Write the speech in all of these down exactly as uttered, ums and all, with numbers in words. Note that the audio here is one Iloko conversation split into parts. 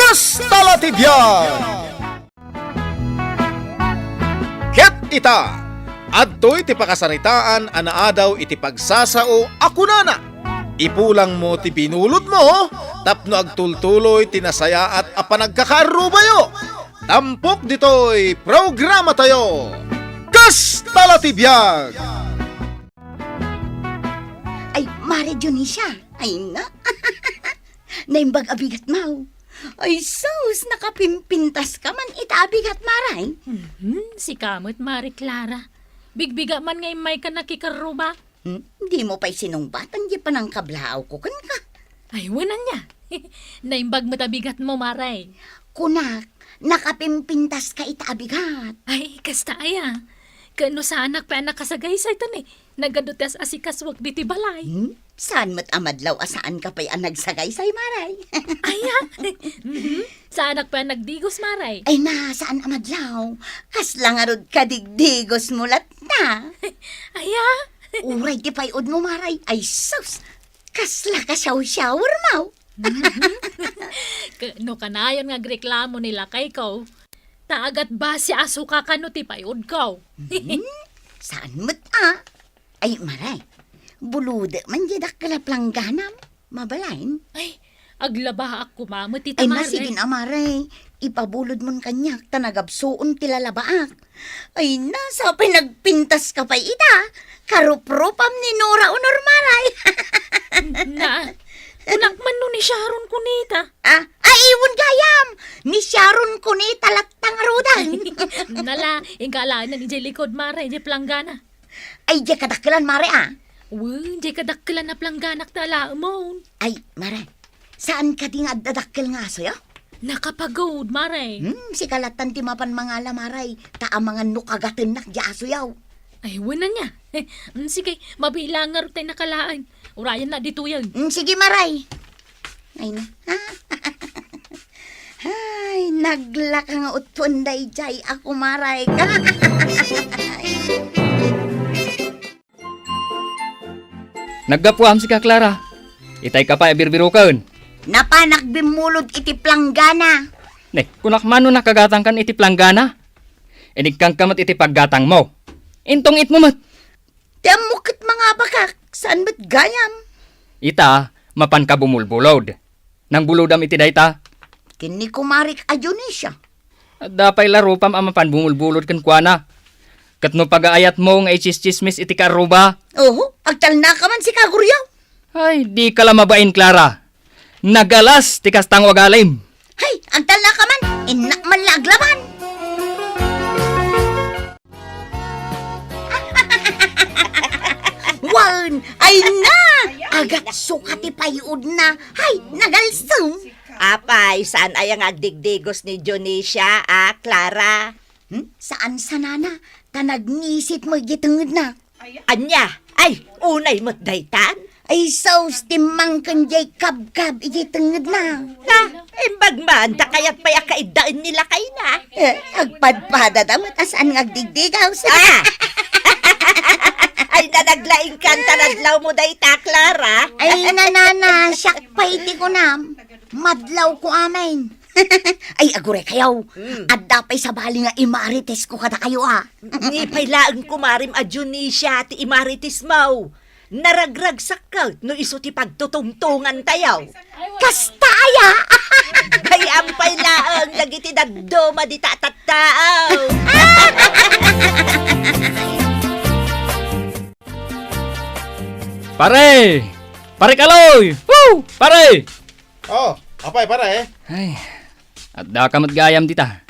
Kasta la ti biag! Ket ita, adtoy ti pakasaritaan a naadaw iti pagsasao a kunana, "Ipulangmo ti binulodmo tapno agtultuloy ti nasayaat a panagkakaarrubayo." Tampok ditoy programatayo, Kasta la ti biag! Ay, Mare Dionisia. Ay, na. Naimbag a bigatmo. Ay, sus, nakapimpintas ka man ita a bigat, Mare. Mhm, sika met, Mare Clara. Bigbigat man nga immayka nakikarruba. Hmm, dimo pay sinungbaten di panangkablaawko kenka. Ay, wen ania. Naimbag met a bigatmo, Mare. Kunak, nakapimpintas ka ita a bigat. Ay, kasta aya. Ket no saanak pay a nakasagaysay, ta ni, nagadu ti as-asikasuak ditoy balay. Hmm? Saan met a madlaw a saan ka pay a nagsagaysay, Mare? Aya? Mhm. Saanak pay a nagdigos, Mare. Ay na, saan a madlaw? Kasla ngarud kadigdigosmo latta. Aya? Uray ti pay-odmo, Mare. Ay sus! Kasla ka shower-showermo. Ket no kanayon nga agreklamo ni lakayko, ta agatbasi a suka kano ti pay-odko. Mhm. Saan met a? Ay, Mare, bulodek man diay dakkel a plangganam. Mabalin? Ay, aglabaak koma met ita, Ay, Mare. Sige na, Mare. Ipabulodmon kaniak, ta nagabsuon ti lalabaak. Ay, na, sa pay nagpintas ka pay ita. Karuprupam ni Nora Honor, Mare. Na, kunak man no ni Sharon Cuneta. Ah, ay, wen gayam. Ni Sharon Cuneta latta ngaruden. Nala, inka alaen idiay likod, Mare, idiay planggana. Ay, diay kadakkelan, Mare, a. Wen, diay kadakkelan a plangganak ta alaemon. Ay, Mare, saan kadi nga adda dakkel nga asoyo? Nakapagawod, Mare. Hmm, sika lattan ti mapan mangala, Mare, ta amangan no kagatennak diay asoyo. Ay, wen ania. Hmm, sige, mabiit laeng ngarud tay nakalaen. Urayennak ditoyen. Hmm, sige, Mare. Ay na. Ay, naglaka nga utpon daydiay a kumarek. Naggapuam sika, Clara. Itay ka pay a birbiroken. Napanak bimmulod iti planggana. Ne, kunak man no nakagatangkan iti planggana. Inigkanka met iti paggatangmo. Intong-itmo met. Ti ammok ket mangabakak, saan met gayam. Ita, mapanka bumulbulod. Nangbulodam iti dayta? Ken ni kumarek a Dionisia. Adda pay la rupam a mapan bumulbulod kenkuana. Ket no pagaayatmo nga itsischismis iti kaarruba? Oho, agtalnaka man sika, Goryo. Ay, dika la mabain, Clara. Nagalas ti kasta nga agalim. Hay, agtalnaka man. Innak man la aglaban. Wen, ay na! Agatsuka ti pay-odna. Hay, nagalsem. Apay, saan aya nga agdigdigos ni Dionisia a Clara? Hmm? Saan sanana? Ta nagnisit mo iti tengedna. Ania? Ay, unay met daytan? Ay, sus, timmangken diay kabkab iti tengedna. Na, imbag man, ta kayat pay a kaiddaen ni lakayna. Eh, agpadpadada met a saan nga agdigdigaw. Ah! Ay, nanaglaingkan ta nadlawmo dayta, Clara. Ay, nanana, siak pay ti kunam. Madlawko amin. Ay, aguraykayo. Mm. Adda pay sabali nga imarites ko kadakayo, a. Ni pay laeng kumarem a Dionisia ti imaritesmo. Naragragsak ket no isu ti pagtutungtongantayo. Kasta aya? Ay, ampay laeng dagiti dadduma dita a tattao. Pare! Pare Kaloy! Woo! Pare! Oh, apay, pare? Ay, addaka met gayam dita.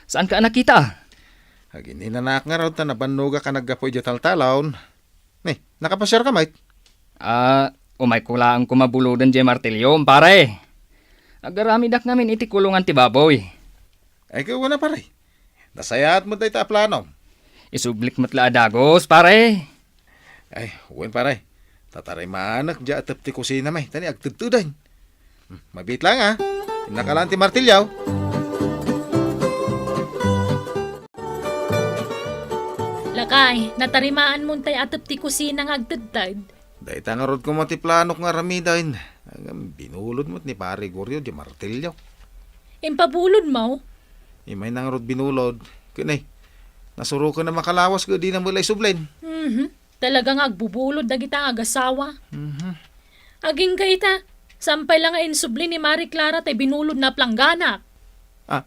Saanka a nakita? Agininanak ngarud ta nabannogak a naggapu idiay taltalon. Ni, nakapasiarka met? Ah, umayko laeng koma buloden diay martilyo, pare. Agaramidak ngamin iti kulongan ti baboy. Ay, ket wen a, pare. Nasayaat met dayta a plano. Isublik met la a dagus, pare. Ay, wen, pare. Tatarimanek diay atep ti kusinam, ta ni agtedteden. Hmm, mabiit laeng, a. Innaka laeng ti martilyo. Lakay, natarimaanmon tay atep ti kusina nga agtedted. Dayta ngarud koma ti planok nga aramiden. Ngem binulod met ni Pare Goryo diay martilyo. Impabulodmo? Imay na ngarud binulod. Ken ay, nasuroken a makalawas ket dina met la isublen. Mhm. Talaga nga agbubulod dagita nga agasawa. Mhm. Agingga ita, saan pay la nga insubli ni Mari Clara tay binulodna a planggana. Ah,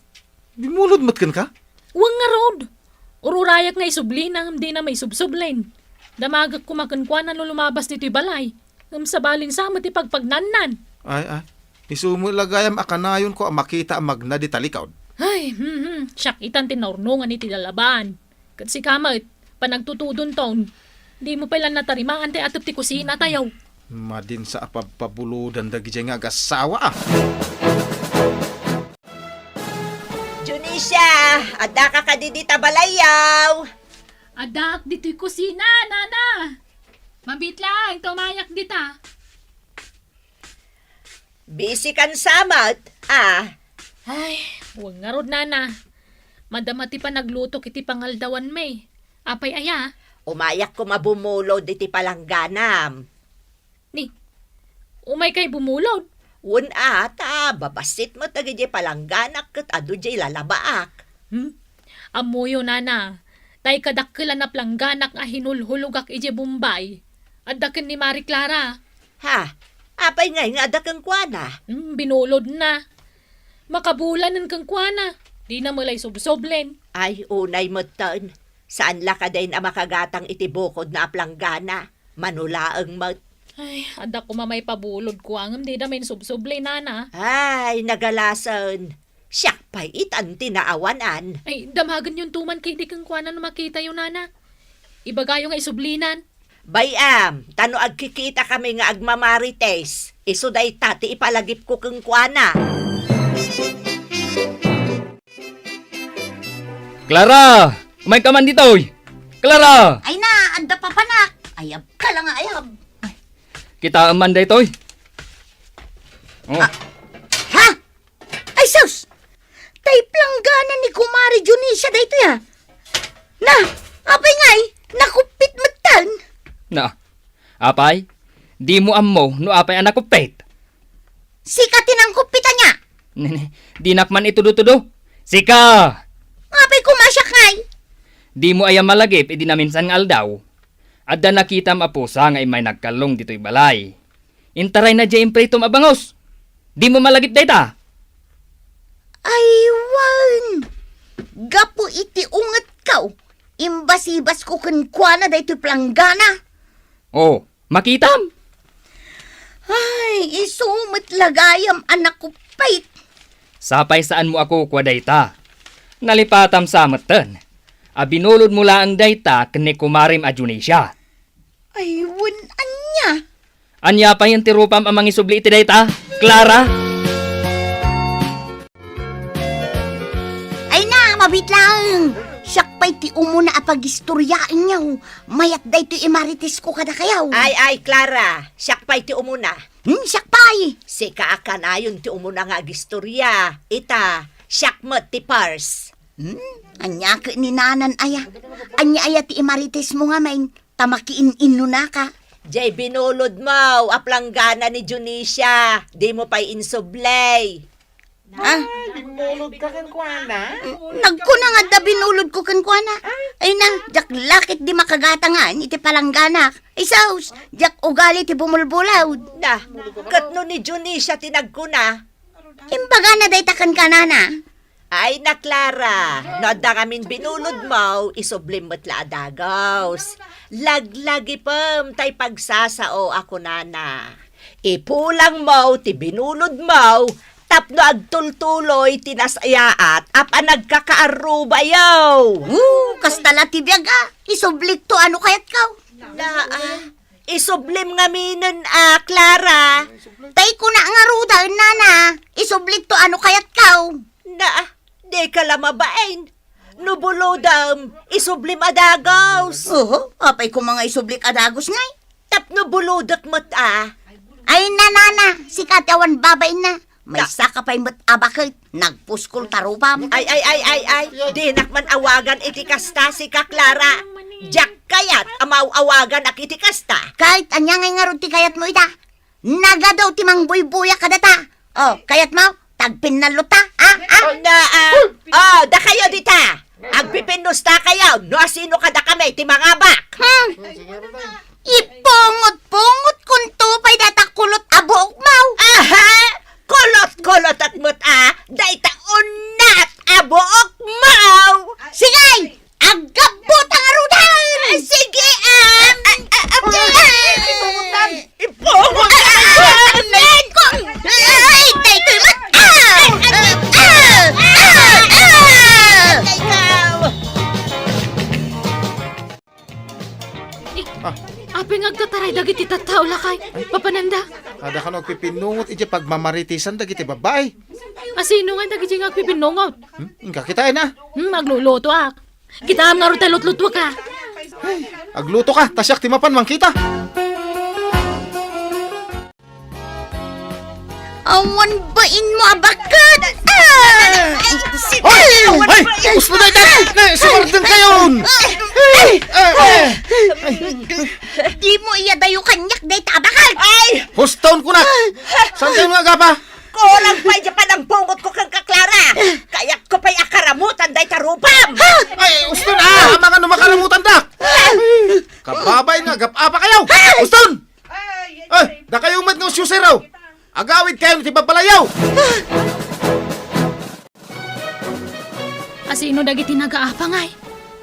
binulod met kenka? Wen ngarud. Ururayak nga isublina ngem dina maisubsublen. Damagek koma kenkuana no lumabas ditoy balay. Ngem sabali sa met ti pagpagnannan. Ay, ay. Isu met la gayam a kanayonko a makita a magna dita likod. Ay, hmm, hmm. Siak itan ti naurnongan iti lalaban. Ket sika met, panagtutudonton. Dimo pay la natarimaan ti atep ti kusina tayo. Madin sa a pabpabulodan dagidiay nga agasawa, ah. Junisia, addaka kadi dita balayyo? Addaak ditoy kusina, nana. Mabiit laeng, tumayak dita. Busy kan sa met, ah. Ay, wen ngarud, nana. Madama ti panaglutok iti pangaldawanmi. Apay aya? Umayak koma bumulod iti palangganam. Ni, umaykay bumulod? Wen a, ta babassit met dagiti palangganak ket adu diay lalabaak. Hmm? Ammoyo, nana, tay kadakkel a naplangganak a hinulhulogak idiay Bombay. Adda ken ni Mari Clara. Ha? Apay ngay nga adda kenkuana? Hmm, binulodna. Makabulanen kenkuana. Dina met la isubsublen. Ay, unay metten. Saan la kadi a makagatang iti bukodna a planggana? Mano laeng met. Ay, adda koma maipabulod kua, ngem dida maisubsubli, nana. Ay, nagalasen. Siak pay itan ti naawanan. Ay, damagenyon tuman kadi kenkuana no makitayo, nana. Ibagayo nga isublinan. Bay-am, ta no agkikitakami nga agmamarites, isu dayta ti ipalagipko kenkuana. Clara! Umayka man ditoy! Clara! Ay na, adda papanak. Ayab ka lang nga ayab. Kitaem man daytoy. Oh. Ah. Ha? Ay, sus! Tay planggana ni Kumare Dionisia daytoy, ah. Na, apay ngay, nakuppit metten. Na, apay, dimo ammo no apay a nakuppit? Sika ti nangkuppit ania? Nene, dinak man itudo-tudo. Sika! Apay koma siak ngay? Dimo aya malagip idi naminsan nga aldaw? Adda nakitam a pusa nga immay nagkallong ditoy balay. Intarayna diay impritom a bangus. Dimo malagip dayta? Ay, wen. Gapu iti ungetko, imbasibasko kenkuana daytoy planggana. Oh, makitam? Ay, isu met la gayam a nakuppit. Sapay saanmo a kukua dayta. Nalipatam sa metten a binulodmo laeng dayta ken ni kumarem a Dionisia. Ay, wen, ania? Ania payen ti rupam a mangisubli iti dayta, Clara? Ay na, mabiit laeng. Siak pay ti umuna a pagistoriaenyo. Mayat daytoy imaritesko kadakayo. Ay, ay, Clara, siak pay ti umuna. Hmm, siak pay. Sika a kanayon ti umuna nga agistoria. Ita, siak met ti pars. Hmm, ania ket ni nanan aya? Ania aya ti imaritesmo ngamin? Ta makiin-innunaka. Jay binulodmo a planggana ni Dionisia, dimo pay insubley. Ah? Ay, binulod ka kenkuana? Nagkuna nga adda binulodko kenkuana. Ay na, diak la ket di makagatangan iti palangganak. Ay sus, diak ugali ti bumulbulod. Na, ket no ni Dionisia ti nagkuna? Imbagana dayta kenka, nana. Ay na, Clara, no adda ngamin binulodmo, isublim met la a dagus. Laglagipem tay pagsasao a kunana. Ipulangmo ti binulodmo tapno agtultuloy ti nasayaat a panagkakaarrubayo. Woo, kasta la ti biag a, isublikto a no kayatko. Naa, isublim ngaminen a, Clara. Tay kuna ngaruden, nana, isublikto a no kayatko. Naa, dika la mabain. No bulodem, isublim a dagus. Oho, apay koma nga isublik a dagus ngay? Tapno bulodek met a. Ay, nanana, sika ti awan babainna. Maysaka pay met a baket, nagpuskol ta rupam. Ay, ay, ay, ay, ay. Dinak man awagan iti kasta, sika Clara. Diak kayat a maaw-awaganak iti kasta. Ket ania ngay ngarud ti kayatmo ita? Nagadu ti mangbuybuya kadata. Oh, kayatmo? Tagpinnallo ta, ha? Anda, ah, oh, dakayo dita. Agpipinnusta kayo, no asino kadakami ti mangabak. Hmm. Ipungot-pungot kunto pay dayta kulot a buok maw. Aha! Kulot-kulot at mut a, dayta unat a buok maw. Sige! Aggabbutang ngaruden! Ah, sige, ah! Ah, ah, ah, ah, ipungot lang. Ipungot lang. Ah, ah, ah, ay, daytoy met! Ah! Ah! Ah! Ah! Ah! Ikaw! Eh, Ah. apay nga agtataray dagiti tattao, lakay? Ay. Papananda? Adda kano agpipinnungot iti pagmamaritisan dagiti babbai. Asino nga dagiti nga agpipinnungot? Hmm? Inka kitaen a. Hmm, aglulutoak. Kitaem ngarud ta lutlutuak a. Ay, agluto ka, ta siak ti mapan mangkita. Awan bain mo a baket! Ah! Ay! Ay! Ay! Gusto na ita! Na, sumardeng kayon! Ay! Ay! Di mo iyadayo kaniak dayta a baket! Ay! Hustaon ko na! Saan kayo nga agapa? Kulang pay di panangpungot ko kang ka Clara! Kayat ko pay akaramutan dayta rupam! Ay, husto na! Amangan no makaramutan da! Kababay nga agap-apa kayo! Huston! Ay, dakayo met nga usyusiraw! Agawid kayo ti babalayaw! Asino dagiti nagaapa ngay?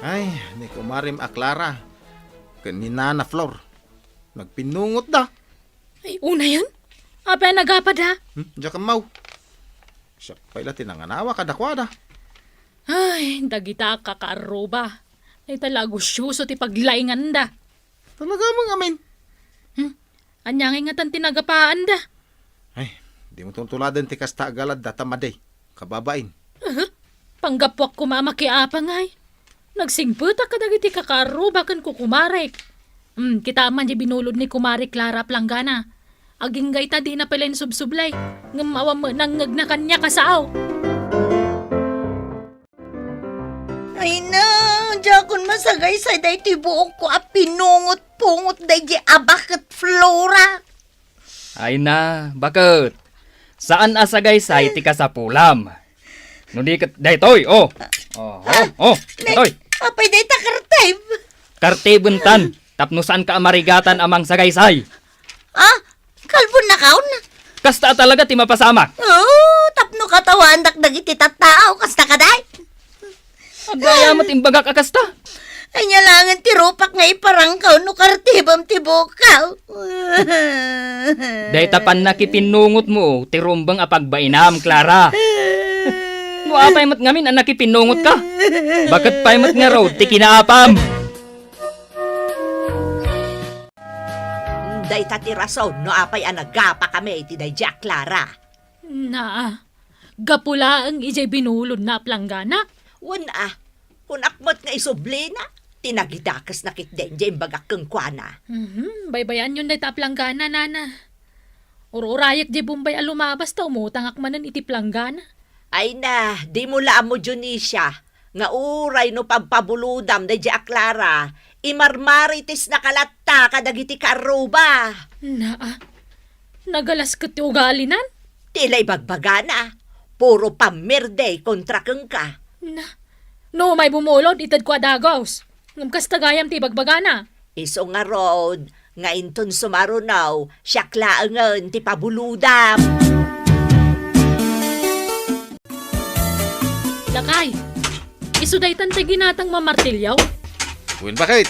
Ay, ni kumarim a Clara ken ni Nana Flor. Nagpinnungotda. Ay, unayen? Apay a nagapada? Hmm, diak ammaw. Siak pay la ti nanganawa kadakuada. Ay, dagita a kakaarruba. Dayta la agusyoso ti paglainganda. Talaga mo ngamin? Hmm? Ania ngay ngatan ti nagapaanda? Ay, di mo tuntuladen ti kasta a galadda ta madi, kababain. Aha. Panggapuak koma a makiapa ngay. Nagsingpetak kadagiti kakaarruba ken kukumarek. Hmm, kitaem man di binulod ni Kumare Clara a planggana. Agingga ita dina pay la insubsublay. Ngem awan met nangngegna kaniak a sao. Ay na, diakon masagaysay daytoy buokko a pinungot-pungot daydi a baket, Flora. Ay na, baket. Saan a sagaysay ti kasapulam. No di ket daytoy, oh. Oh, oh, oh, daytoy. Apay dayta kartib? Kartibentan, tapno saanka a marigatan a mangsagaysay. Ah, kalbonnakon? Kasta a talaga ti mapasamak. Oo, tapno katawaandak dagiti tattao, kasta kadi. Agayam met imbagak a kasta. Ania laengen ti rupak nga iparangkaw no kartibem ti buokko? Dayta pannakipinnungotmo ti rumbeng a pagbainam, Clara. No apay met ngamin a nakipinnungotka? Baket pay met ngarud ti kinaapam. Dayta ti rason no apay a nagapakami iti daydi a Clara. Naa, gapu laeng idiay binulodna a planggana? Wen a, kunak met nga isublina ti nagidakesna ketdi idiay imbagak kenkuana. Mhm, baybayanyon dayta a planggana, nana. Ur-urayek diay Bombay a lumabas ta umutangak manen iti planggana. Ay na, dimo la ammo, Dionisia, nga uray no pabpabulodam daydi a Clara, imarmaritisnaka latta kadagiti kaarruba. Naa, nagalas ket ti ugalinan? Ti la ibagbagana, puro pammirdi kontra kenka. Na, no umay bumulod, itedko a dagus. Ngem kasta gayam ti ibagbagana. Isu ngarud, nga inton sumaruno, siak laengen ti pabulodam. Lakay, isu daytan ti ginatang mamartilyo? Wen, baket?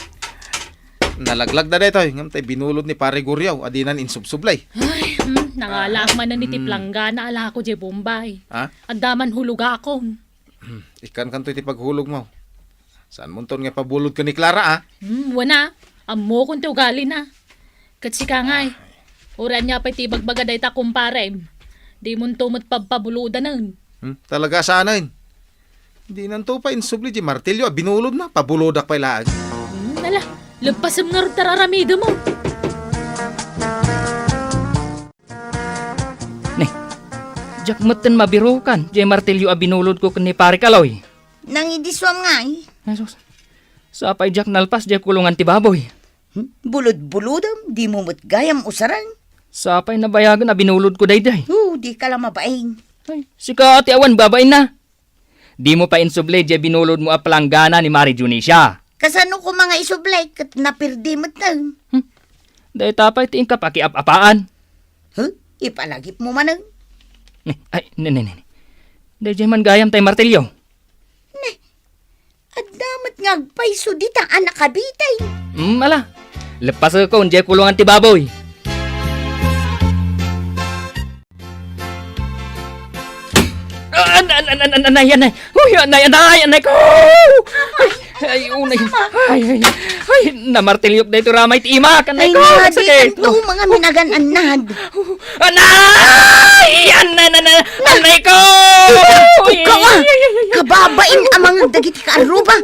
Nalaglagda daytoy, ngem tay binulod ni Pare Guriaw a dinan insubsublay. Ay, hmm, nangalaak manen iti planggana a lako diay Bombay. Ha? Adda man hulogakon. Ikkankanto iti paghulogmo. Saanmonton nga ipabulod ken ni Clara, a? Hmm, wen a. Ammokon ti ugalina. Ket sika ngay, uray ania pay ti ibagbaga dayta kumparem, dimonto met pabpabulodanen. Hmm, talaga saanen. Dinanto pay insubli diay martilyo a binulodna, pabulodak pay laeng. Hmm, ala, leppasem ngarud ta ar-aramidem. Ne, diak metten mabirukan diay martilyo a binulodko ken ni Pare Kaloy. Nangidisuam ngay? Ay, sus. Sapay diak nalpas diay kulongan ti baboy. Hmm? Bulod-bulodem, dimo met gayam usaren. Sapay nabayagen a binulodko daydiay. Oh, dika la mabain. Ay, sika ti awan babainna. Dimo pay insubli diay binulodmo a palanggana ni Mari Dionisia. Kasano koma nga isubli ket napirdi met? Hmm? Dayta pay ti inka pakiap-apaan. Huh? Ipalagipmo manen. Ni, ay, ni, ni, ni. Daydiay man gayam tay martilyo. Ni, adda met nga agpayso dita a nakabitay. Hmm, ala. Leppasekon diay kulongan ti baboy. Ah, an-, an-, an-, an-, anay, anay. Uy, anay, anay, anay ko! Ay, ay, unay. Ay, ay, ay, namartilyok daytoy ramay ti imak, anay ko, nga, sakit. Di kanto, mga minagan-annad. Anay! Anay, anay, anay, anay ko! Ay, ay, ay, ay, ay. Kababain a mangeg dagiti kaarruba.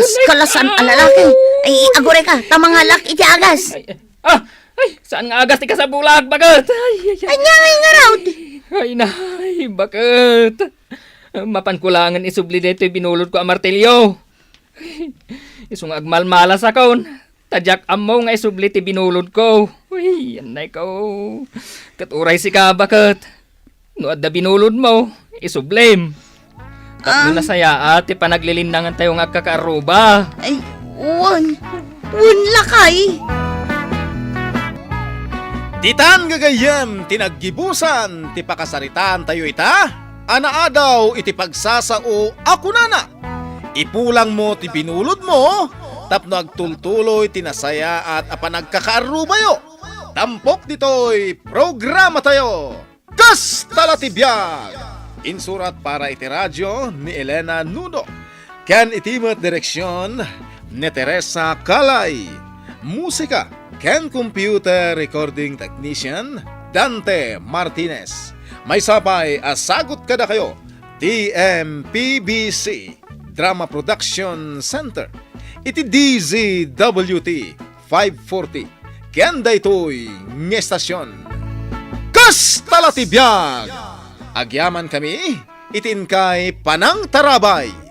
Kas kalasan a lalaki. Ay, aguray ka, ta mangalak iti agas. Ay, ay. Ah! Ay, saan nga agas ti kasabulak, baket? Ay, ay, ay. Ania nga ngarud? Ay, nay, baket? Mapanko laengen isubli daytoy binulodko a martilyo. Isu nga agmalmalasakon, ta diak ammo nga isubli ti binulodko. Uy, annay ko. Ket uray sika, baket. No adda binulodmo, isublim. Tapno nasayaat ti panaglilinnangantayo nga agkakaarruba. Ay, wen. Wen, lakay. Ditan gagayyem ti naggibusan ti pakasaritaantayo ita a naadaw iti pagsasao a kunana, "Ipulangmo ti binulodmo tapno agtultuloy ti nasayaat a panagkakaarrubayo." Tampok ditoy programatayo. Kasta la ti biag! Insurat para iti radio ni Elena Nudo, ken iti met direksion ni Teresa Calay. Musika ken computer recording technician, Dante Martinez. Maysa pay a sagut kadakayo ti M P B C Drama Production Center iti D Z W T five forty, ken daytoy nga estasion. Kasta la ti biag! Agyamankami iti inkay panangtarabay.